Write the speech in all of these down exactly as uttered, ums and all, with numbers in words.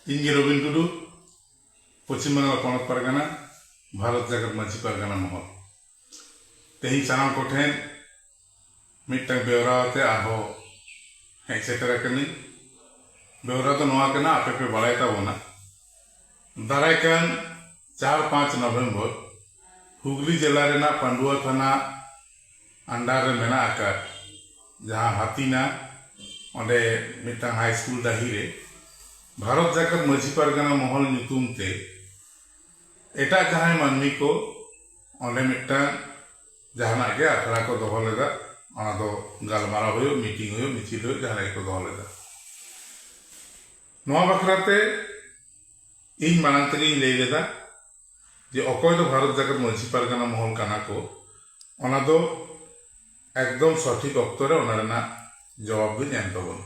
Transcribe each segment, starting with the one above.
ᱤᱧ ᱜᱮ ᱨᱚᱵᱤᱱ ᱴᱩᱰᱩ, ᱯᱚᱪᱷᱤᱢ ᱵᱟᱝᱞᱟ ᱯᱚᱱᱚᱛ ᱯᱟᱨᱜᱟᱱᱟ, ᱵᱷᱟᱨᱚᱛ ᱡᱟᱠᱟᱛ ᱢᱟᱹᱡᱷᱤ ᱯᱟᱨᱜᱟᱱᱟ ᱢᱚᱦᱚᱞ᱾ ᱛᱮᱦᱮᱧ ᱥᱟᱱᱟᱢ ᱠᱚᱴᱷᱮᱱ ᱢᱤᱫᱴᱟᱝ ᱵᱮᱣᱨᱟ ᱟᱛᱮ ᱟᱨᱦᱚᱸ ᱦᱮᱡ ᱥᱮᱴᱮᱨ ᱟᱠᱟᱱᱟᱹᱧ᱾ ᱵᱮᱣᱨᱟ ᱫᱚ ᱱᱚᱣᱟ ᱠᱟᱱᱟ, ᱟᱯᱮ ᱯᱮ ᱵᱟᱲᱟᱭ ᱛᱟᱵᱚᱱᱟ, ᱫᱟᱨᱟᱭ ᱠᱟᱱ ᱪᱟᱨ ᱯᱟᱸᱪ ᱱᱚᱵᱷᱮᱢᱵᱚᱨ ᱦᱩᱜᱽᱞᱤ ᱡᱮᱞᱟ ᱨᱮᱱᱟᱜ ᱯᱟᱱᱰᱩᱣᱟ ᱛᱷᱟᱱᱟ under ᱨᱮ ᱢᱮᱱᱟᱜ ᱟᱠᱟᱫ ᱡᱟᱦᱟᱸ ᱦᱟᱹᱛᱤᱱᱟ, ᱚᱸᱰᱮ ᱢᱤᱫᱴᱟᱝ ᱦᱟᱭ ᱥᱠᱩᱞ ᱰᱟᱹᱦᱤ ᱨᱮ ᱵᱷᱟᱨᱚᱛ ᱡᱟᱠᱟᱛ ᱢᱟᱹᱡᱷᱤ ᱯᱟᱨᱜᱟᱱᱟ ᱢᱚᱦᱚᱞ ᱧᱩᱛᱩᱢ ᱛᱮ ᱮᱴᱟᱜ ᱡᱟᱦᱟᱸᱭ ᱢᱟᱹᱱᱢᱤ ᱠᱚ ᱚᱸᱰᱮ ᱢᱤᱫᱴᱟᱝ ᱡᱟᱦᱟᱱᱟᱜ ᱜᱮ ᱟᱠᱷᱲᱟ ᱠᱚ ᱫᱚᱦᱚ ᱞᱮᱫᱟ᱾ ᱚᱱᱟ ᱫᱚ ᱜᱟᱞᱢᱟᱨᱟᱣ ᱦᱩᱭᱩᱜ, ᱢᱤᱴᱤᱝ ᱦᱩᱭᱩᱜ, ᱢᱤᱪᱷᱤᱞ ᱦᱩᱭᱩᱜ, ᱡᱟᱦᱟᱱᱟᱜ ᱜᱮᱠᱚ ᱫᱚᱦᱚ ᱞᱮᱫᱟ᱾ ᱱᱚᱣᱟ ᱵᱟᱠᱷᱨᱟ ᱛᱮ ᱤᱧ ᱢᱟᱲᱟᱝ ᱛᱮᱜᱮᱧ ᱞᱟᱹᱭ ᱞᱮᱫᱟ ᱡᱮ ᱚᱠᱚᱭ ᱫᱚ ᱵᱷᱟᱨᱚᱛ ᱡᱟᱠᱟᱛ ᱢᱟᱹᱡᱷᱤ ᱯᱟᱨᱜᱟᱱᱟ ᱢᱚᱦᱚᱞ ᱠᱟᱱᱟ ᱠᱚ, ᱚᱱᱟ ᱫᱚ ᱮᱠᱫᱚᱢ ᱥᱚᱴᱷᱤᱠ ᱚᱠᱛᱚ ᱨᱮ ᱚᱱᱟ ᱨᱮᱱᱟᱜ ᱡᱚᱵᱟᱵ ᱫᱚᱧ ᱮᱢ ᱛᱟᱵᱚᱱᱟ᱾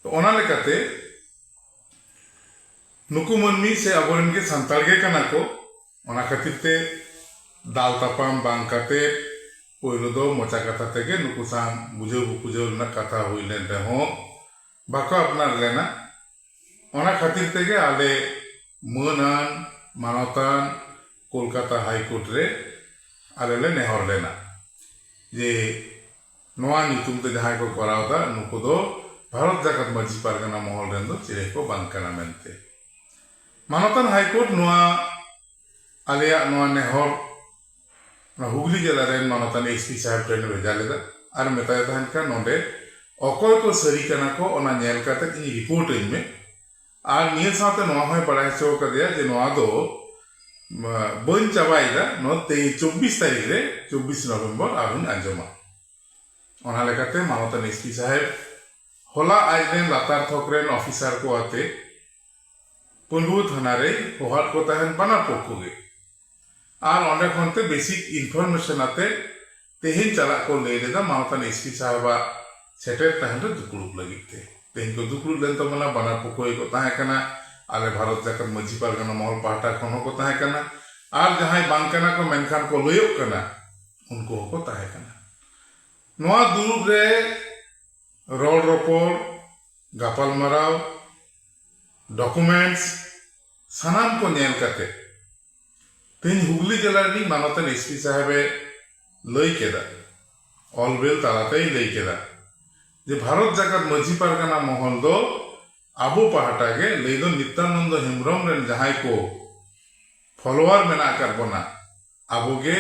ᱛᱚ, ᱚᱱᱟ ᱞᱮᱠᱟᱛᱮ ᱱᱩᱠᱩ ᱢᱟᱹᱱᱢᱤ ᱥᱮ ᱟᱵᱚᱨᱮᱱ ᱜᱮ ᱥᱟᱱᱛᱟᱲ ᱜᱮ ᱠᱟᱱᱟ ᱠᱚ᱾ ᱚᱱᱟ ᱠᱷᱟᱹᱛᱤᱨ ᱛᱮ ᱫᱟᱞ ᱛᱟᱯᱟᱢ ᱵᱟᱝ ᱠᱟᱛᱮ ᱯᱳᱭᱞᱳ ᱫᱚ ᱢᱚᱪᱟ ᱠᱟᱛᱷᱟ ᱛᱮᱜᱮ ᱱᱩᱠᱩ ᱥᱟᱶ ᱵᱩᱡᱷᱟᱹᱣ ᱵᱩᱯᱩᱡᱷᱟᱹᱣ ᱨᱮᱱᱟᱜ ᱠᱟᱛᱷᱟ ᱦᱩᱭ ᱞᱮᱱ ᱨᱮᱦᱚᱸ ᱵᱟᱠᱚ ᱟᱯᱱᱟᱨ ᱞᱮᱱᱟ᱾ ᱚᱱᱟ ᱠᱷᱟᱹᱛᱤᱨ ᱛᱮᱜᱮ ᱟᱞᱮ ᱢᱟᱹᱱᱟᱱ ᱢᱟᱱᱚᱛᱟᱱ ᱠᱳᱞᱠᱟᱛᱟ ᱦᱟᱭ ᱠᱳᱨᱴ ᱨᱮ ᱟᱞᱮ ᱞᱮ ᱱᱮᱦᱚᱨ ᱞᱮᱱᱟ ᱡᱮ ᱱᱚᱣᱟ ᱧᱩᱛᱩᱢ ᱛᱮ ᱡᱟᱦᱟᱸᱭ ᱠᱚ ᱠᱚᱨᱟᱣ ᱮᱫᱟ, ᱱᱩᱠᱩ ᱫᱚ ᱵᱷᱟᱨᱚᱛ ᱡᱟᱠᱟᱛ ᱢᱟᱹᱡᱷᱤ ᱯᱟᱨᱜᱟᱱᱟ ᱢᱚᱦᱚᱞ ᱨᱮᱱ ᱫᱚ ᱪᱤᱞᱤ ᱠᱚ ᱵᱟᱝ ᱠᱟᱱᱟ ᱢᱮᱱᱛᱮ᱾ ᱢᱟᱱᱚᱛᱟᱱ ᱦᱟᱭ ᱠᱳᱨᱴ ᱱᱚᱣᱟ ᱟᱞᱮᱭᱟᱜ ᱱᱚᱣᱟ ᱱᱮᱦᱚᱨ ᱚᱱᱟ ᱦᱩᱜᱽᱞᱤ ᱡᱮᱞᱟ ᱨᱮᱱ ᱢᱟᱱᱚᱛᱟᱱ S P ᱥᱟᱦᱮᱵᱽ ᱴᱷᱮᱱ ᱵᱷᱮᱡᱟ ᱞᱮᱫᱟ ᱟᱨ ᱢᱮᱛᱟᱭ ᱛᱟᱦᱮᱱ ᱠᱷᱟᱱ, ᱱᱚᱰᱮ ᱚᱠᱚᱭ ᱠᱚ ᱥᱟᱹᱨᱤ ᱠᱟᱱᱟ ᱠᱚ, ᱚᱱᱟ ᱧᱮᱞ ᱠᱟᱛᱮ ᱤᱧ ᱨᱤᱯᱳᱨᱴ ᱟᱹᱧ ᱢᱮ᱾ ᱟᱨ ᱱᱤᱭᱟᱹ ᱥᱟᱶᱛᱮ ᱱᱚᱣᱟ ᱦᱚᱸᱭ ᱵᱟᱲᱟᱭ ᱦᱚᱪᱚ ᱠᱟᱫᱮᱭᱟ ᱡᱮ ᱱᱚᱣᱟ ᱫᱚ, ᱢᱟ, ᱵᱟᱹᱧ ᱪᱟᱵᱟᱭᱮᱫᱟ, ᱱᱚᱣᱟ ᱛᱮᱭ ᱪᱚᱵᱵᱤᱥ ᱛᱟᱹᱨᱤᱠᱷ ᱨᱮ, ᱪᱚᱵᱵᱤᱥ ᱱᱚᱵᱷᱮᱢᱵᱚᱨ ᱟᱨᱦᱚᱸᱧ ᱟᱸᱡᱚᱢᱟ᱾ ᱚᱱᱟ ᱞᱮᱠᱟᱛᱮ ᱢᱟᱱᱚᱛᱟᱱ S P ᱥᱟᱦᱮᱵᱽ ᱦᱚᱞᱟ ᱟᱡ ᱨᱮᱱ ᱞᱟᱛᱟᱨ ᱛᱷᱚᱠ ᱨᱮᱱ ᱚᱯᱷᱤᱥᱟᱨ ᱠᱚ ᱟᱛᱮ ᱯᱟᱹᱰᱩᱣᱟᱹ ᱛᱷᱟᱱᱟ ᱨᱮᱭ ᱦᱚᱦᱚᱣᱟᱫ ᱠᱚ ᱛᱟᱦᱮᱱ ᱵᱟᱱᱟᱨ ᱯᱚᱠᱠᱷᱚ ᱜᱮ᱾ ᱟᱨ ᱚᱸᱰᱮ ᱠᱷᱚᱱ ᱛᱮ ᱵᱮᱥᱤᱠ ᱤᱱᱯᱷᱚᱨᱢᱮᱥᱚᱱ ᱟᱛᱮ ᱛᱮᱦᱮᱧ ᱪᱟᱞᱟᱜ ᱠᱚ ᱞᱟᱹᱭ ᱞᱮᱫᱟ ᱢᱟᱱᱚᱛᱟᱱ S P ᱥᱟᱦᱮᱵᱟᱜ ᱥᱮᱴᱮᱨ ᱛᱟᱦᱮᱱ ᱨᱮ ᱫᱩᱯᱲᱩᱵ ᱞᱟᱹᱜᱤᱫ ᱛᱮ᱾ ᱛᱮᱦᱮᱧ ᱠᱚ ᱫᱩᱯᱲᱩᱵ ᱞᱮᱱ ᱛᱟᱵᱚᱱᱟ, ᱵᱟᱱᱟᱨ ᱯᱚᱠᱠᱷᱚ ᱜᱮᱠᱚ ᱛᱟᱦᱮᱸ ᱠᱟᱱᱟ᱾ ᱟᱞᱮ ᱵᱷᱟᱨᱚᱛ ᱡᱟᱠᱟᱛ ᱢᱟᱹᱡᱷᱤ ᱯᱟᱨᱜᱟᱱᱟ ᱢᱚᱦᱚᱞ ᱯᱟᱦᱴᱟ ᱠᱷᱚᱱ ᱦᱚᱸᱠᱚ ᱛᱟᱦᱮᱸ ᱠᱟᱱᱟ, ᱟᱨ ᱡᱟᱦᱟᱸᱭ ᱵᱟᱝ ᱠᱟᱱᱟ ᱠᱚ ᱢᱮᱱᱠᱷᱟᱱ ᱠᱚ ᱞᱟᱹᱭᱚᱜ ᱠᱟᱱᱟ, ᱩᱱᱠᱩ ᱦᱚᱸᱠᱚ ᱛᱟᱦᱮᱸ ᱠᱟᱱᱟ᱾ ᱱᱚᱣᱟ ᱫᱩᱲᱩᱵ ᱨᱮ ᱨᱚᱲ ᱨᱚᱯᱚᱲ, ᱜᱟᱯᱟᱞᱢᱟᱨᱟᱣ, ᱰᱚᱠᱩᱢᱮᱱᱴᱥ ᱥᱟᱱᱟᱢ ᱠᱚ ᱧᱮᱞ ᱠᱟᱛᱮ ᱛᱮᱦᱮᱧ ᱦᱩᱜᱽᱞᱤ ᱡᱮᱞᱟ ᱨᱤᱱᱤᱡ ᱢᱟᱱᱚᱛᱟᱱ ᱮᱥᱯᱤ ᱥᱟᱦᱮᱵᱮ ᱞᱟᱹᱭ ᱠᱮᱫᱟ, ᱚᱞ ᱵᱮᱞ ᱛᱟᱞᱟᱛᱮᱭ ᱞᱟᱹᱭ ᱠᱮᱫᱟ ᱡᱮ ᱵᱷᱟᱨᱚᱛ ᱡᱟᱠᱟᱛ ᱢᱟᱹᱡᱷᱤ ᱯᱟᱨᱜᱟᱱᱟ ᱢᱚᱦᱚᱞ ᱫᱚ ᱟᱵᱚ ᱯᱟᱦᱴᱟ ᱜᱮ, ᱞᱟᱹᱭ ᱫᱚ ᱱᱤᱛᱭᱟᱱᱚᱱᱫᱚ ᱦᱮᱢᱵᱨᱚᱢ ᱨᱮᱱ ᱡᱟᱦᱟᱸᱭ ᱠᱚ ᱯᱷᱚᱞᱳᱣᱟᱨ ᱢᱮᱱᱟᱜ ᱟᱠᱟᱫ ᱵᱚᱱᱟ, ᱟᱵᱚ ᱜᱮ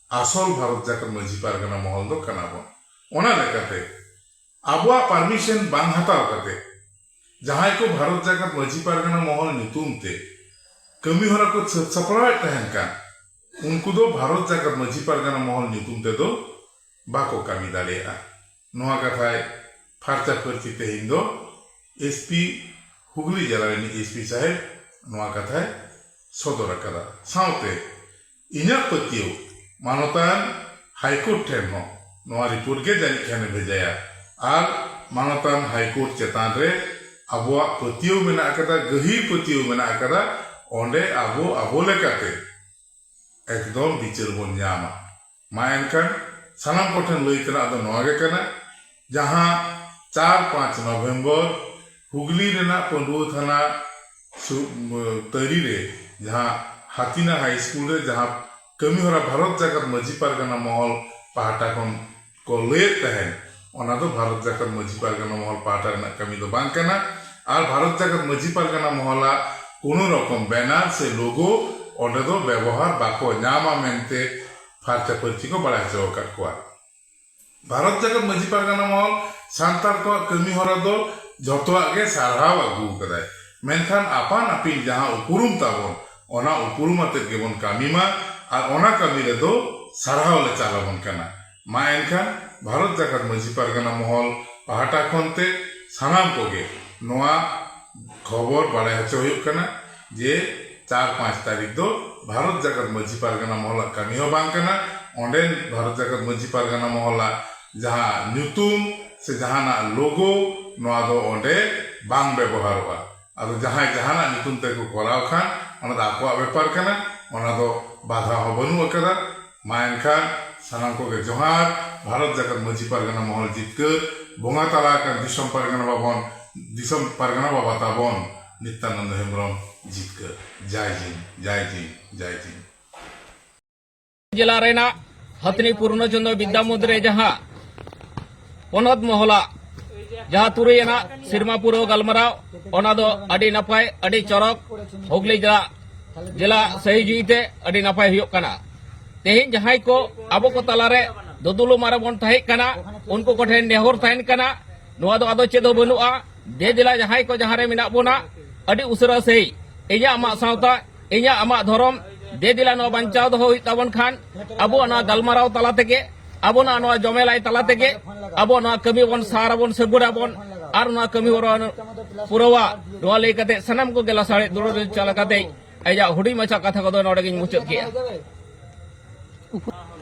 ᱟᱥᱚᱞ ᱵᱷᱟᱨᱚᱛ ᱡᱟᱠᱟᱛ ᱢᱟᱹᱡᱷᱤ ᱯᱟᱨᱜᱟᱱᱟ ᱢᱚᱦᱚᱞ ᱫᱚ ᱠᱟᱱᱟ ᱵᱚᱱ᱾ ᱚᱱᱟ ᱞᱮᱠᱟᱛᱮ ᱟᱵᱚᱣᱟᱜ ᱯᱟᱨᱢᱤᱥᱚᱱ ᱵᱟᱝ ᱦᱟᱛᱟᱣ ᱠᱟᱛᱮ ᱡᱟᱦᱟᱸᱭ ᱠᱚ ᱵᱷᱟᱨᱚᱛ ᱡᱟᱠᱟᱛ ᱢᱟᱹᱡᱷᱤ ᱯᱟᱨᱜᱟᱱᱟ ᱢᱚᱦᱚᱞ ᱧᱩᱛᱩᱢ ᱛᱮ ᱠᱟᱹᱢᱤ ᱦᱚᱨᱟ ᱠᱚ ᱥᱟᱹᱛ ᱥᱟᱯᱲᱟᱣᱮᱫ ᱛᱟᱦᱮᱱ ᱠᱟᱱ, ᱩᱱᱠᱩ ᱫᱚ ᱵᱷᱟᱨᱚᱛ ᱡᱟᱠᱟᱛ ᱢᱟᱹᱡᱷᱤ ᱯᱟᱨᱜᱟᱱᱟ ᱢᱚᱦᱚᱞ ᱧᱩᱛᱩᱢ ᱛᱮᱫᱚ ᱵᱟᱠᱚ ᱠᱟᱹᱢᱤ ᱫᱟᱲᱮᱭᱟᱜᱼᱟ᱾ ᱱᱚᱣᱟ ᱠᱟᱛᱷᱟᱭ ᱯᱷᱟᱨᱪᱟ ᱯᱷᱟᱹᱨᱪᱤ ᱛᱮᱦᱮᱧ ᱫᱚ ᱮᱥᱯᱤ, ᱦᱩᱜᱽᱞᱤ ᱡᱮᱞᱟ ᱨᱤᱱᱤᱡ ᱮᱥᱯᱤ ᱥᱟᱦᱮᱵᱽ ᱱᱚᱣᱟ ᱠᱟᱛᱷᱟᱭ ᱥᱚᱫᱚᱨ ᱟᱠᱟᱫᱟ᱾ ᱥᱟᱶᱛᱮ ᱤᱧᱟᱹᱜ ᱯᱟᱹᱛᱭᱟᱹᱣ ᱢᱟᱱᱚᱛᱟᱱ ᱦᱟᱭᱠᱳᱨᱴ ᱴᱷᱮᱱ ᱦᱚᱸ ᱱᱚᱣᱟ ᱨᱤᱯᱳᱨᱴ ᱜᱮ ᱡᱟᱹᱱᱤᱡ ᱠᱷᱟᱱᱮ ᱵᱷᱮᱡᱟᱭᱟ᱾ ᱟᱨ ᱢᱟᱱᱚᱛᱟᱱ ᱦᱟᱭᱠᱳᱨᱴ ᱪᱮᱛᱟᱱ ᱨᱮ ᱟᱵᱚᱣᱟᱜ ᱯᱟᱹᱛᱭᱟᱹᱣ ᱢᱮᱱᱟᱜ ᱟᱠᱟᱫᱟ, ᱜᱟᱹᱦᱤᱨ ᱯᱟᱹᱛᱭᱟᱹᱣ ᱢᱮᱱᱟᱜ ᱟᱠᱟᱫᱟ, ᱚᱸᱰᱮ ᱟᱵᱚ ᱟᱵᱚ ᱞᱮᱠᱟᱛᱮ ᱮᱠᱫᱚᱢ ᱵᱤᱪᱟᱹᱨ ᱵᱚᱱ ᱧᱟᱢᱟ᱾ ᱢᱟ ᱮᱱᱠᱷᱟᱱ ᱥᱟᱱᱟᱢ ᱠᱚᱴᱷᱮᱱ ᱞᱟᱹᱭ ᱛᱮᱱᱟᱜ ᱫᱚ ᱱᱚᱣᱟ ᱜᱮ ᱠᱟᱱᱟ, ᱡᱟᱦᱟᱸ ᱪᱟᱨ ᱯᱟᱸᱪ ᱱᱚᱵᱷᱮᱢᱵᱚᱨ ᱦᱩᱜᱽᱞᱤ ᱨᱮᱱᱟᱜ ᱯᱟᱹᱰᱩᱣᱟᱹ ᱛᱷᱟᱱᱟ ᱥᱩ-, ᱛᱟᱹᱨᱤ ᱨᱮ ᱡᱟᱦᱟᱸ ᱦᱟᱛᱤᱱᱟ ᱦᱟᱭ ᱥᱠᱩᱞ ᱨᱮ ᱡᱟᱦᱟᱸ ᱠᱟᱹᱢᱤ ᱦᱚᱨᱟ ᱵᱷᱟᱨᱚᱛ ᱡᱟᱠᱟᱛ ᱢᱟᱹᱡᱷᱤ ᱯᱟᱨᱜᱟᱱᱟ ᱢᱚᱦᱚᱞ ᱯᱟᱦᱴᱟ ᱠᱷᱚᱱ ᱠᱚ ᱞᱟᱹᱭᱮᱫ ᱛᱟᱦᱮᱸᱫ, ᱚᱱᱟ ᱫᱚ ᱵᱷᱟᱨᱚᱛ ᱡᱟᱠᱟᱛ ᱢᱟᱹᱡᱷᱤ ᱯᱟᱨᱜᱟᱱᱟ ᱢᱚᱦᱚᱞ ᱯᱟᱦᱴᱟ ᱨᱮᱱᱟᱜ ᱠᱟᱹᱢᱤ ᱫᱚ ᱵᱟᱝ ᱠᱟᱱᱟ᱾ ᱟᱨ ᱵᱷᱟᱨᱚᱛ ᱡᱟᱠᱟᱛ ᱢᱟᱹᱡᱷᱤ ᱯᱟᱨᱜᱟᱱᱟ ᱢᱚᱦᱚᱞᱟᱜ ᱠᱳᱱᱳ ᱨᱚᱠᱚᱢ ᱵᱮᱱᱟᱨ ᱥᱮ ᱞᱳᱜᱳ ᱚᱸᱰᱮ ᱫᱚ ᱵᱮᱵᱚᱦᱟᱨ ᱵᱟᱠᱚ ᱧᱟᱢᱟ ᱢᱮᱱᱛᱮ ᱯᱷᱟᱨᱪᱟ ᱯᱷᱟᱹᱨᱪᱤ ᱠᱚ ᱵᱟᱲᱟᱭ ᱦᱚᱪᱚ ᱟᱠᱟᱫ ᱠᱚᱣᱟ᱾ ᱵᱷᱟᱨᱚᱛ ᱡᱟᱠᱟᱛ ᱢᱟᱹᱡᱷᱤ ᱯᱟᱨᱜᱟᱱᱟ ᱢᱚᱦᱚᱞ ᱥᱟᱱᱛᱟᱲ ᱠᱚᱣᱟᱜ ᱠᱟᱹᱢᱤ ᱦᱚᱨᱟ ᱫᱚ ᱡᱷᱚᱛᱚᱣᱟᱜ ᱜᱮ ᱥᱟᱨᱦᱟᱣ ᱟᱹᱜᱩ ᱟᱠᱟᱫᱟᱭ, ᱢᱮᱱᱠᱷᱟᱱ ᱟᱯᱟᱱ ᱟᱹᱯᱤᱱ ᱡᱟᱦᱟᱸ ᱩᱯᱨᱩᱢ ᱛᱟᱵᱚᱱ, ᱚᱱᱟ ᱩᱯᱨᱩᱢ ᱟᱛᱮᱫ ᱜᱮᱵᱚᱱ ᱠᱟᱹᱢᱤ ᱢᱟ ᱟᱨ ᱚᱱᱟ ᱠᱟᱹᱢᱤ ᱨᱮᱫᱚ ᱥᱟᱨᱦᱟᱣ ᱞᱮ ᱪᱟᱞ ᱟᱵᱚᱱ ᱠᱟᱱᱟ᱾ ᱢᱟ ᱮᱱᱠᱷᱟᱱ ᱵᱷᱟᱨᱚᱛ ᱡᱟᱠᱟᱛ ᱢᱟᱹᱡᱷᱤ ᱯᱟᱨᱜᱟᱱᱟ ᱢᱚᱦᱚᱞ ᱯᱟᱦᱴᱟ ᱠᱷᱚᱱ ᱛᱮ ᱥᱟᱱᱟᱢ ᱠᱚᱜᱮ ᱱᱚᱣᱟ ᱠᱷᱚᱵᱚᱨ ᱵᱟᱲᱟᱭ ᱦᱚᱪᱚ ᱦᱩᱭᱩᱜ ᱠᱟᱱᱟ ᱡᱮ ᱪᱟᱨ ᱯᱟᱸᱪ ᱛᱟᱹᱨᱤᱠᱷ ᱫᱚ ᱵᱷᱟᱨᱚᱛ ᱡᱟᱠᱟᱛ ᱢᱟᱹᱡᱷᱤ ᱯᱟᱨᱜᱟᱱᱟ ᱢᱚᱦᱚᱞᱟᱜ ᱠᱟᱹᱢᱤ ᱦᱚᱸ ᱵᱟᱝ ᱠᱟᱱᱟ᱾ ᱚᱸᱰᱮ ᱵᱷᱟᱨᱚᱛ ᱡᱟᱠᱟᱛ ᱢᱟᱹᱡᱷᱤ ᱯᱟᱨᱜᱟᱱᱟ ᱢᱚᱦᱚᱞᱟᱜ ᱡᱟᱦᱟᱸ ᱧᱩᱛᱩᱢ ᱥᱮ ᱡᱟᱦᱟᱱᱟᱜ ᱞᱳᱜᱳ, ᱱᱚᱣᱟ ᱫᱚ ᱚᱸᱰᱮ ᱵᱟᱝ ᱵᱮᱵᱚᱦᱟᱨᱚᱜᱼᱟ᱾ ᱟᱫᱚ ᱡᱟᱦᱟᱸᱭ ᱡᱟᱦᱟᱱᱟᱜ ᱧᱩᱛᱩᱢ ᱛᱮᱠᱚ ᱠᱚᱨᱟᱣ ᱠᱷᱟᱱ, ᱚᱱᱟ ᱫᱚ ᱟᱠᱚᱣᱟᱜ ᱵᱮᱯᱟᱨ ᱠᱟᱱᱟ, ᱚᱱᱟ ᱫᱚ ᱵᱟᱫᱷᱟ ᱦᱚᱸ ᱵᱟᱹᱱᱩᱜ ᱟᱠᱟᱫᱟ᱾ ᱢᱟ ᱮᱱᱠᱷᱟᱱ ᱥᱟᱱᱟᱢ ᱠᱚᱜᱮ ᱡᱚᱦᱟᱨ᱾ ᱵᱷᱟᱨᱚᱛ ᱡᱟᱠᱟᱛ ᱢᱟᱹᱡᱷᱤ ᱯᱟᱨᱜᱟᱱᱟ ᱢᱚᱦᱚᱞ ᱡᱤᱛᱠᱟᱹᱨ, ᱵᱚᱸᱜᱟ ᱛᱟᱞᱟ ᱟᱠᱟᱱ ᱫᱤᱥᱚᱢ ᱯᱟᱨᱜᱟᱱᱟ ᱵᱟᱵᱚᱱ, ᱫᱤᱥᱚᱢ ᱯᱟᱨᱜᱟᱱᱟ ᱵᱟᱵᱟ ᱛᱟᱵᱚᱱ᱾ ᱱᱤᱛᱭᱟᱱᱚᱱᱫᱚ ᱦᱮᱢᱵᱨᱚᱢ ᱡᱤᱛᱠᱟᱹᱨ᱾ ᱡᱟᱭ ᱡᱤᱱ, ᱡᱟᱭ ᱡᱤᱱ, ᱡᱟᱭ ᱡᱤᱱ᱾ ᱡᱮᱞᱟ ᱨᱮᱱᱟᱜ ᱦᱟᱛᱱᱤ ᱯᱩᱨᱱᱚ ᱪᱚᱸᱫᱽᱨᱚ ᱵᱤᱫᱽᱫᱟ ᱢᱚᱱᱫᱤᱨ ᱨᱮ ᱡᱟᱦᱟᱸ ᱯᱚᱱᱚᱛ ᱢᱚᱦᱚᱞᱟ ᱡᱟᱦᱟᱸ ᱛᱩᱨᱩᱭ ᱟᱱᱟᱜ ᱥᱮᱨᱢᱟ ᱯᱩᱨᱟᱹᱣ ᱜᱟᱞᱢᱟᱨᱟᱣ, ᱚᱱᱟ ᱫᱚ ᱟᱹᱰᱤ ᱱᱟᱯᱟᱭ, ᱟᱹᱰᱤ ᱪᱚᱨᱚᱠ, ᱦᱩᱜᱽᱞᱤ ᱡᱮᱞᱟ, ᱡᱮᱞᱟ ᱥᱟᱹᱦᱤ ᱡᱩᱦᱤᱛᱮ ᱟᱹᱰᱤ ᱱᱟᱯᱟᱭ ᱦᱩᱭᱩᱜ ᱠᱟᱱᱟ᱾ ᱛᱮᱦᱮᱧ ᱡᱟᱦᱟᱸᱭ ᱠᱚ ᱟᱵᱚ ᱠᱚ ᱛᱟᱞᱟᱨᱮ ᱫᱩᱫᱩᱞᱩᱢᱟ ᱨᱮᱵᱚᱱ ᱛᱟᱦᱮᱸ ᱠᱟᱱᱟ, ᱩᱱᱠᱩ ᱠᱚᱴᱷᱮᱱ ᱱᱮᱦᱚᱨ ᱛᱟᱦᱮᱱ ᱠᱟᱱᱟ, ᱱᱚᱣᱟ ᱫᱚ ᱟᱫᱚ ᱪᱮᱫ ᱦᱚᱸ ᱵᱟᱹᱱᱩᱜᱼᱟ᱾ ᱫᱮ ᱫᱮᱞᱟ ᱡᱟᱦᱟᱸᱭ ᱠᱚ ᱡᱟᱦᱟᱸ ᱨᱮ ᱢᱮᱱᱟᱜ ᱵᱚᱱᱟ, ᱟᱹᱰᱤ ᱩᱥᱟᱹᱨᱟ ᱥᱟᱹᱦᱤᱡ ᱤᱧᱟᱹᱜ ᱟᱢᱟᱜ ᱥᱟᱶᱛᱟ, ᱤᱧᱟᱹᱜ ᱟᱢᱟᱜ ᱫᱷᱚᱨᱚᱢ, ᱫᱮ ᱫᱮᱞᱟ ᱱᱚᱣᱟ ᱵᱟᱧᱪᱟᱣ ᱫᱚᱦᱚ ᱦᱩᱭᱩᱜ ᱛᱟᱵᱚᱱ ᱠᱷᱟᱱ, ᱟᱵᱚᱣᱟᱜ ᱱᱚᱣᱟ ᱜᱟᱞᱢᱟᱨᱟᱣ ᱛᱟᱞᱟ ᱛᱮᱜᱮ, ᱟᱵᱚᱱᱟᱜ ᱱᱚᱣᱟ ᱡᱚᱢᱮᱞᱟᱭ ᱛᱟᱞᱟ ᱛᱮᱜᱮ, ᱟᱵᱚ ᱱᱚᱣᱟ ᱠᱟᱹᱢᱤ ᱵᱚᱱ ᱥᱟᱨ ᱟᱵᱚᱱ, ᱥᱟᱹᱜᱩᱲ ᱟᱵᱚᱱ ᱟᱨ ᱱᱚᱣᱟ ᱠᱟᱹᱢᱤ ᱦᱚᱨᱟ ᱯᱩᱨᱟᱹᱣᱟ᱾ ᱱᱚᱣᱟ ᱞᱟᱹᱭ ᱠᱟᱛᱮ ᱥᱟᱱᱟᱢ ᱠᱚᱜᱮ ᱞᱟᱥᱟᱲᱦᱮᱫ ᱫᱩᱞᱟᱹᱲ ᱪᱟᱞ ᱠᱟᱛᱮ ᱟᱡᱟᱜ ᱦᱩᱰᱤᱧ ᱢᱟᱪᱷᱟ ᱠᱟᱛᱷᱟ ᱠᱚᱫᱚ ᱱᱚᱰᱮ ᱜᱤᱧ ᱢᱩᱪᱟᱹᱫ ᱠᱮᱜᱼᱟ᱾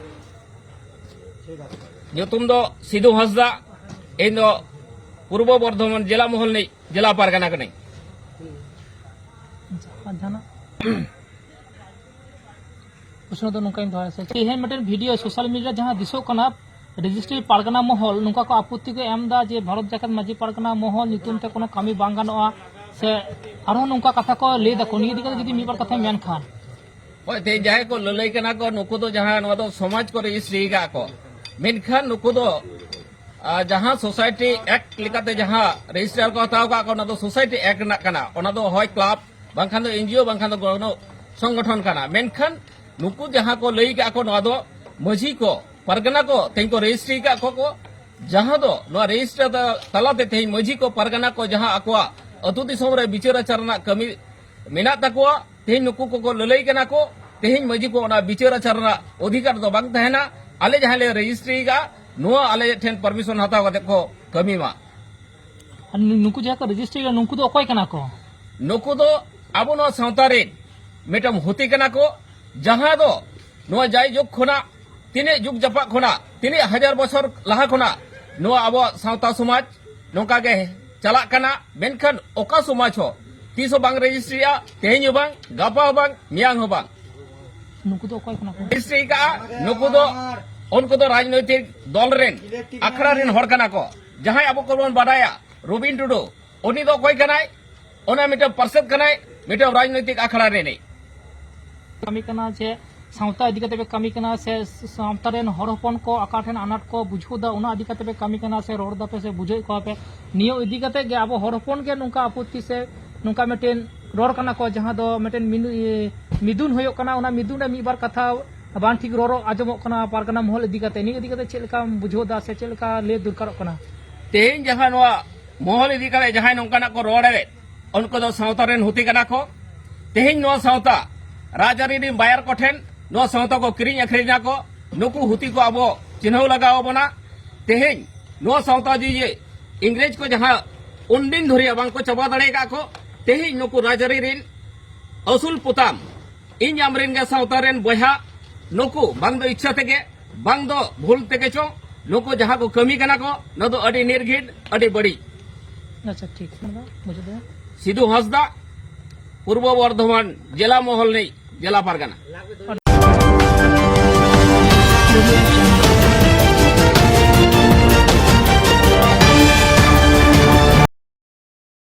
ᱧᱩᱛᱩᱢ ᱫᱚ ᱥᱤᱫᱩ ᱦᱟᱸᱥᱫᱟ, ᱤᱧ ᱫᱚ ᱯᱩᱨᱵᱚ ᱵᱚᱨᱫᱷᱚᱢᱟᱱ ᱡᱮᱞᱟ ᱢᱚᱦᱚᱞ ᱨᱤᱱᱤᱡ ᱡᱮᱞᱟ ᱯᱟᱨᱜᱟᱱᱟ ᱠᱟᱹᱱᱟᱹᱧ᱾ ᱟᱨ ᱡᱟᱦᱟᱱᱟᱜ ᱯᱨᱚᱥᱱᱚ ᱫᱚ ᱱᱚᱝᱠᱟᱧ ᱫᱚᱦᱚᱭᱟ ᱥᱮ, ᱛᱮᱦᱮᱧ ᱢᱤᱫᱴᱮᱱ ᱵᱷᱤᱰᱤᱭᱳ ᱥᱳᱥᱟᱞ ᱢᱤᱰᱤᱭᱟ ᱨᱮ ᱡᱟᱦᱟᱸ ᱫᱤᱥᱚᱜ ᱠᱟᱱᱟ, ᱨᱮᱡᱤᱥᱴᱨᱤ ᱯᱟᱨᱜᱟᱱᱟ ᱢᱚᱦᱚᱞ ᱱᱚᱝᱠᱟ ᱠᱚ ᱟᱯᱚᱛᱛᱤ ᱠᱚ ᱮᱢ ᱮᱫᱟ ᱡᱮ ᱵᱷᱟᱨᱚᱛ ᱡᱟᱠᱟᱛ ᱢᱟᱹᱡᱷᱤ ᱯᱟᱨᱜᱟᱱᱟ ᱢᱚᱦᱚᱞ ᱧᱩᱛᱩᱢ ᱛᱮ ᱠᱳᱱᱳ ᱠᱟᱹᱢᱤ ᱵᱟᱝ ᱜᱟᱱᱚᱜᱼᱟ, ᱥᱮ ᱟᱨᱦᱚᱸ ᱱᱚᱝᱠᱟ ᱠᱟᱛᱷᱟ ᱠᱚ ᱞᱟᱹᱭ ᱫᱟᱠᱚ᱾ ᱱᱤᱭᱟᱹ ᱤᱫᱤ ᱠᱟᱛᱮ ᱡᱩᱫᱤ ᱢᱤᱫ ᱵᱟᱨ ᱠᱟᱛᱷᱟᱢ ᱢᱮᱱ ᱠᱷᱟᱱ᱾ ᱦᱳᱭ, ᱛᱮᱦᱮᱧ ᱡᱟᱦᱟᱸᱭ ᱠᱚ ᱞᱟᱹᱞᱟᱹᱭ ᱠᱟᱱᱟ ᱠᱚ, ᱱᱩᱠᱩ ᱫᱚ ᱡᱟᱦᱟᱸ, ᱱᱚᱣᱟ ᱫᱚ ᱥᱚᱢᱟᱡᱽ ᱠᱚ ᱨᱮᱡᱤᱥᱴᱨᱤ ᱟᱠᱟᱫ ᱠᱚ, ᱢᱮᱱᱠᱷᱟᱱ ᱱᱩᱠᱩ ᱫᱚ, ᱟᱨ ᱡᱟᱦᱟᱸ ᱥᱳᱥᱟᱭᱴᱤ ᱮᱠᱴ ᱞᱮᱠᱟᱛᱮ ᱡᱟᱦᱟᱸ ᱨᱮᱡᱤᱥᱴᱟᱨ ᱠᱚ ᱦᱟᱛᱟᱣ ᱠᱟᱜ ᱠᱚ, ᱚᱱᱟ ᱫᱚ ᱥᱳᱥᱟᱭᱴᱤ ᱮᱠᱴ ᱨᱮᱱᱟᱜ ᱠᱟᱱᱟ᱾ ᱚᱱᱟ ᱫᱚ ᱦᱚᱭ ᱠᱞᱟᱵᱽ, ᱵᱟᱝᱠᱷᱟᱱ ᱫᱚ ᱮᱱᱡᱤᱳ, ᱵᱟᱝᱠᱷᱟᱱ ᱫᱚ ᱜᱚᱱᱚ ᱥᱚᱝᱜᱚᱴᱷᱚᱱ ᱠᱟᱱᱟ᱾ ᱢᱮᱱᱠᱷᱟᱱ ᱱᱩᱠᱩ ᱡᱟᱦᱟᱸ ᱠᱚ ᱞᱟᱹᱭ ᱠᱟᱜ ᱠᱚ, ᱱᱚᱣᱟ ᱫᱚ ᱢᱟᱹᱡᱷᱤ ᱠᱚ, ᱯᱟᱨᱜᱟᱱᱟ ᱠᱚ ᱛᱮᱦᱮᱧ ᱠᱚ ᱨᱮᱡᱤᱥᱴᱨᱤ ᱠᱟᱜ ᱠᱚ, ᱠᱚ ᱡᱟᱦᱟᱸ ᱫᱚ ᱱᱚᱣᱟ ᱨᱮᱡᱤᱥᱴᱟᱨ ᱛᱟᱞᱟᱛᱮ ᱛᱮᱦᱮᱧ ᱢᱟᱹᱡᱷᱤ ᱠᱚ, ᱯᱟᱨᱜᱟᱱᱟ ᱠᱚ ᱡᱟᱦᱟᱸ ᱟᱠᱚᱣᱟᱜ ᱟᱹᱛᱩ ᱫᱤᱥᱚᱢ ᱨᱮ ᱵᱤᱪᱟᱹᱨ ᱟᱪᱟᱨ ᱨᱮᱱᱟᱜ ᱠᱟᱹᱢᱤ ᱢᱮᱱᱟᱜ ᱛᱟᱠᱚᱣᱟ, ᱛᱮᱦᱮᱧ ᱱᱩᱠᱩ ᱠᱚᱠᱚ ᱞᱟᱹᱞᱟᱹᱭ ᱠᱟᱱᱟ ᱠᱚ᱾ ᱛᱮᱦᱮᱧ ᱢᱟᱹᱡᱷᱤ ᱠᱚ ᱚᱱᱟ ᱵᱤᱪᱟᱹᱨ ᱟᱪᱟᱨ ᱨᱮᱱᱟᱜ ᱚᱫᱷᱤᱠᱟᱨ ᱫᱚ ᱵᱟᱝ ᱛᱟᱦᱮᱱᱟ᱾ ᱟᱞᱮ ᱡᱟᱦᱟᱸ ᱞᱮ ᱨᱮᱡᱤᱥᱴᱨᱤ ᱠᱟᱜᱼᱟ, ᱱᱚᱣᱟ ᱟᱞᱮ ᱴᱷᱮᱱ ᱯᱟᱨᱢᱤᱥᱚᱱ ᱦᱟᱛᱟᱣ ᱠᱟᱛᱮ ᱠᱚ ᱠᱟᱹᱢᱤ ᱢᱟ᱾ ᱟᱨ ᱱᱩ-, ᱱᱩᱠᱩ ᱡᱟᱦᱟᱸᱭ ᱠᱚ ᱨᱮᱡᱤᱥᱴᱨᱤ ᱠᱟᱜᱼᱟ, ᱱᱩᱠᱩ ᱫᱚ ᱚᱠᱚᱭ ᱠᱟᱱᱟ ᱠᱚ? ᱱᱩᱠᱩ ᱫᱚ ᱟᱵᱚ ᱱᱚᱣᱟ ᱥᱟᱶᱛᱟ ᱨᱮᱱ ᱢᱤᱫᱴᱟᱝ ᱦᱩᱛᱤ ᱠᱟᱱᱟ ᱠᱚ, ᱡᱟᱦᱟᱸ ᱫᱚ ᱱᱚᱣᱟ ᱡᱟᱭᱡᱩᱜᱽ ᱠᱷᱚᱱᱟᱜ, ᱛᱤᱱᱟᱹᱜ ᱡᱩᱜᱽ ᱡᱟᱯᱟᱜ ᱠᱷᱚᱱᱟᱜ, ᱛᱤᱱᱟᱹᱜ ᱦᱟᱡᱟᱨ ᱵᱚᱪᱷᱚᱨ ᱞᱟᱦᱟ ᱠᱷᱚᱱᱟᱜ ᱱᱚᱣᱟ ᱟᱵᱚᱣᱟᱜ ᱥᱟᱶᱛᱟ ᱥᱚᱢᱟᱡᱽ ᱱᱚᱝᱠᱟ ᱜᱮ ᱪᱟᱞᱟᱜ ᱠᱟᱱᱟ᱾ ᱢᱮᱱᱠᱷᱟᱱ ᱚᱠᱟ ᱥᱚᱢᱟᱡᱽ ᱦᱚᱸ ᱛᱤᱥ ᱦᱚᱸ ᱵᱟᱝ ᱨᱮᱡᱤᱥᱴᱨᱤᱜᱼᱟ, ᱛᱮᱦᱮᱧ ᱦᱚᱸ ᱵᱟᱝ, ᱜᱟᱯᱟ ᱦᱚᱸ ᱵᱟᱝ, ᱢᱮᱭᱟᱝ ᱦᱚᱸ ᱵᱟᱝ᱾ ᱱᱩᱠᱩ ᱫᱚ ᱚᱠᱚᱭ ᱠᱟᱱᱟ ᱠᱚ? ᱨᱮᱡᱤᱥᱴᱨᱤ ᱠᱟᱜᱼᱟ, ᱱᱩᱠᱩ ᱫᱚ, ᱩᱱᱠᱩ ᱫᱚ ᱨᱟᱡᱽᱱᱳᱭᱛᱤᱠ ᱫᱚᱞ ᱨᱮᱱ, ᱟᱠᱷᱲᱟ ᱨᱮᱱ ᱦᱚᱲ ᱠᱟᱱᱟ ᱠᱚ᱾ ᱡᱟᱦᱟᱸᱭ ᱟᱵᱚ ᱠᱚᱵᱚᱱ ᱵᱟᱰᱟᱭᱟ, ᱨᱚᱵᱤᱱ ᱴᱩᱰᱩ, ᱩᱱᱤ ᱫᱚ ᱚᱠᱚᱭ ᱠᱟᱱᱟᱭ? ᱚᱱᱟ ᱢᱤᱫᱴᱟᱝ ᱯᱟᱨᱥᱮᱫ ᱠᱟᱱᱟᱭ, ᱢᱤᱫᱴᱟᱝ ᱨᱟᱡᱽᱱᱳᱭᱛᱤᱠ ᱟᱠᱷᱲᱟ ᱨᱤᱱᱤᱡ᱾ ᱠᱟᱹᱢᱤ ᱠᱟᱱᱟ ᱡᱮ ᱥᱟᱶᱛᱟ ᱤᱫᱤ ᱠᱟᱛᱮ ᱯᱮ ᱠᱟᱹᱢᱤ ᱠᱟᱱᱟ ᱥᱮ ᱥᱟᱶᱛᱟ ᱨᱮᱱ ᱦᱚᱲ ᱦᱚᱯᱚᱱ ᱠᱚ ᱚᱠᱟ ᱴᱷᱮᱱ ᱟᱱᱟᱴ ᱠᱚ ᱵᱩᱡᱷᱟᱹᱣ ᱫᱟ, ᱚᱱᱟ ᱤᱫᱤ ᱠᱟᱛᱮ ᱯᱮ ᱠᱟᱹᱢᱤ ᱠᱟᱱᱟ ᱥᱮ ᱨᱚᱲ ᱫᱟᱯᱮ ᱥᱮ ᱵᱩᱡᱷᱟᱹᱣᱮᱫ ᱠᱚᱣᱟ ᱯᱮ? ᱱᱤᱭᱟᱹ ᱤᱫᱤ ᱠᱟᱛᱮ ᱜᱮ ᱟᱵᱚ ᱦᱚᱲ ᱦᱚᱯᱚᱱ ᱜᱮ ᱱᱚᱝᱠᱟ ᱟᱯᱚᱛᱛᱤ ᱥᱮ ᱱᱚᱝᱠᱟ ᱢᱤᱫᱴᱮᱱ ᱨᱚᱲ ᱠᱟᱱᱟ ᱠᱚ, ᱡᱟᱦᱟᱸ ᱫᱚ ᱢᱤᱫᱴᱮᱱ ᱢᱤᱱᱩ-, ᱤᱭᱟᱹ, ᱢᱤᱫᱩᱱ ᱦᱩᱭᱩᱜ ᱠᱟᱱᱟ᱾ ᱚᱱᱟ ᱢᱤᱫᱩᱱ ᱨᱮ ᱢᱤᱫ ᱵᱟᱨ ᱠᱟᱛᱷᱟ ᱵᱟᱝ ᱴᱷᱤᱠ ᱨᱚᱲ ᱟᱸᱡᱚᱢᱚᱜ ᱠᱟᱱᱟ ᱯᱟᱨᱜᱟᱱᱟ ᱢᱚᱦᱚᱞ ᱤᱫᱤ ᱠᱟᱛᱮ᱾ ᱱᱤᱭᱟᱹ ᱤᱫᱤ ᱠᱟᱛᱮ ᱪᱮᱫ ᱞᱮᱠᱟᱢ ᱵᱩᱡᱷᱟᱹᱣ ᱫᱟ ᱥᱮ ᱪᱮᱫ ᱞᱮᱠᱟ ᱞᱟᱹᱭ ᱫᱚᱨᱠᱟᱨᱚᱜ ᱠᱟᱱᱟ? ᱛᱮᱦᱮᱧ ᱡᱟᱦᱟᱸ ᱱᱚᱣᱟ ᱢᱚᱦᱚᱞ ᱤᱫᱤ ᱠᱟᱛᱮ ᱡᱟᱦᱟᱸᱭ ᱱᱚᱝᱠᱟᱱᱟᱜ ᱠᱚ ᱨᱚᱲ ᱮᱫ, ᱩᱱᱠᱩ ᱫᱚ ᱥᱟᱶᱛᱟ ᱨᱮᱱ ᱦᱩᱛᱤ ᱠᱟᱱᱟ ᱠᱚ᱾ ᱛᱮᱦᱮᱧ ᱱᱚᱣᱟ ᱥᱟᱶᱛᱟ ᱨᱟᱡᱽᱟᱹᱨᱤ ᱨᱮᱱ ᱵᱟᱭᱟᱨ ᱠᱚᱴᱷᱮᱱ ᱱᱚᱣᱟ ᱥᱟᱶᱛᱟ ᱠᱚ ᱠᱤᱨᱤᱧ ᱟᱹᱠᱷᱨᱤᱧ ᱮᱫᱟ ᱠᱚ᱾ ᱱᱩᱠᱩ ᱦᱩᱛᱤ ᱠᱚ ᱟᱵᱚ ᱪᱤᱱᱦᱟᱹᱣ ᱞᱟᱜᱟᱣ ᱟᱵᱚᱱᱟ᱾ ᱛᱮᱦᱮᱧ ᱱᱚᱣᱟ ᱥᱟᱶᱛᱟ ᱡᱩᱫᱤ ᱤᱝᱨᱮᱡᱽ ᱠᱚ ᱡᱟᱦᱟᱸ ᱩᱱᱫᱤᱱ ᱫᱷᱚᱨᱮ ᱵᱟᱝ ᱠᱚ ᱪᱟᱵᱟ ᱫᱟᱲᱮ ᱟᱠᱟᱫ ᱠᱚ, ᱛᱮᱦᱮᱧ ᱱᱩᱠᱩ ᱨᱟᱡᱽᱟᱹᱨᱤ ᱨᱮᱱ ᱟᱹᱥᱩᱞ ᱯᱚᱛᱟᱢ, ᱤᱧ ᱟᱢᱨᱮᱱ ᱜᱮ ᱥᱟᱶᱛᱟ ᱨᱮᱱ ᱵᱚᱭᱦᱟ, ᱱᱩᱠᱩ ᱵᱟᱝ ᱫᱚ ᱤᱪᱪᱷᱟ ᱛᱮᱜᱮ, ᱵᱟᱝ ᱫᱚ ᱵᱷᱩᱞ ᱛᱮᱜᱮ ᱪᱚ, ᱱᱩᱠᱩ ᱡᱟᱦᱟᱸ ᱠᱚ ᱠᱟᱹᱢᱤ ᱠᱟᱱᱟ ᱠᱚ, ᱱᱚᱣᱟ ᱫᱚ ᱟᱹᱰᱤ ᱱᱤᱨᱜᱷᱤᱱ, ᱟᱹᱰᱤ ᱵᱟᱹᱲᱤᱡ᱾ ᱟᱪᱪᱷᱟ, ᱴᱷᱤᱠ, ᱚᱱᱟ ᱫᱚ ᱢᱩᱪᱟᱹᱫ ᱫᱚ᱾ ᱥᱤᱫᱩ ᱦᱟᱸᱥᱫᱟ, ᱯᱩᱨᱵᱚ ᱵᱚᱨᱫᱷᱚᱢᱟᱱ ᱡᱮᱞᱟ ᱢᱚᱦᱚᱞ ᱨᱤᱱᱤᱡ ᱡᱮᱞᱟ ᱯᱟᱨᱜᱟᱱᱟ᱾